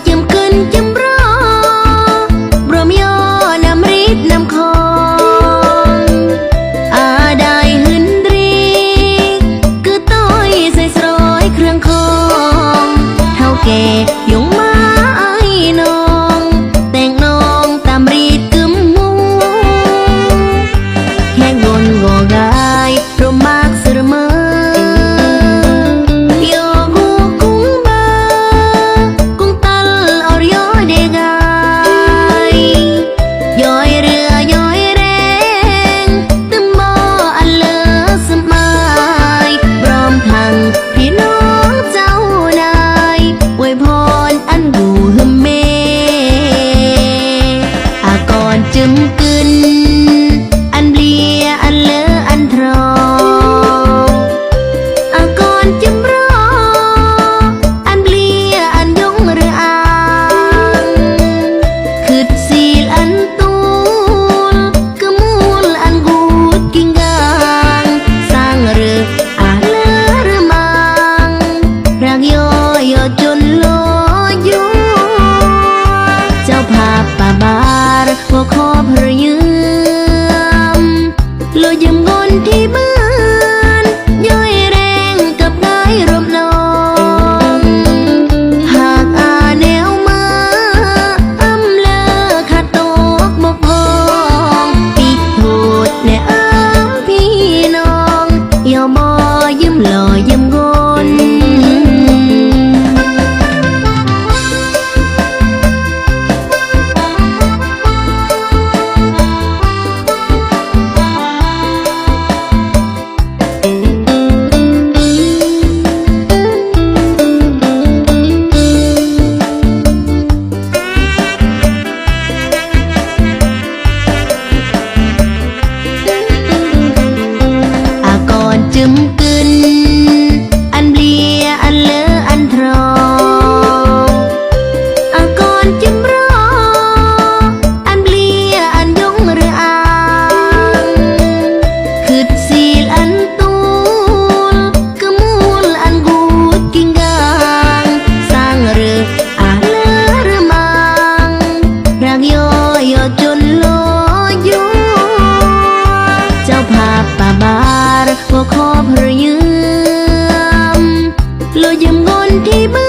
ຈຳກຶນຈຳລໍ ບຣອມຍໍນ້ຳຣິດນ້ຳຂອງ ອາໄດຫຶນເຣ ຄືຕ້ອຍໃສ່ສະຣອຍເຄື່ອງຂອງ ເຖົ້າແກ່ຍົງມາອ້າຍນ້ອງ ແຕ່ງນ້ອງຕາມຣີດກຶມມຸງ ແຂກງົນງໍງາຍ ຣົມມາກສະເໝີ ຍໍກູກຸງເບີ ກຸງຕັນອໍຣຍໍເດກາຍ ຢອຍເຮືອຢອຍແຮງ ຕຶມບໍ່ອັນເລີສະໝາຍ ພ້ອມທັງພີ່ນ້ອງເຈົ້ານາຍ ອວຍພອນອັນກູຫຶມເມ ອາກອນຈຶມກຶນ ອັນເບລຍອັນເລີອັນທຣອງ ອາກອນຈຶມລໍ ອັນເບລຍອັນຍົງເຮືອອາງ ຄຶດຊີລອັນຕູລ ກະມູລອັນກູດກິງກາງ ສ້າງເຣີອາເລີເຣມາງ ຮາກຍໍຢໍຈົນລໍຢູ່ ເຈົ້າພາບປະບາດ ບໍ່ຂໍພະຍືມ ລໍຢືມງົນທີ່ບ້ານ ຢອຍແຮງກັບກາຍຣວມນ້ອງ ຫາກອາແນວມາ ອຳເລີຂາດຕົກບົກຜ່ອງ ຕິໂທດແດ່ອາມພີ່ນ້ອງ ຍໍບໍ່ຢືມລໍຢືມງົນ. ອາກອນຈຶມກຶນ ອັນເບລຍອັນເລີອັນທຣອງ ອາກອນຈຶມລໍ ອັນເບລຍອັນຍົງເຮືອອາງ ຄຶດຊີລອັນຕູລ ກະມູລອັນກູດກິງກາງ ສ້າງເຣີອອາເລີເຣມາງ ຮາກຍໍຢໍຈົນລໍຢູ່ ເຈົ້າພາບປະບາດ ບໍ່ຂໍພະຍືມ ລໍຢືມງົນທີ່ບ້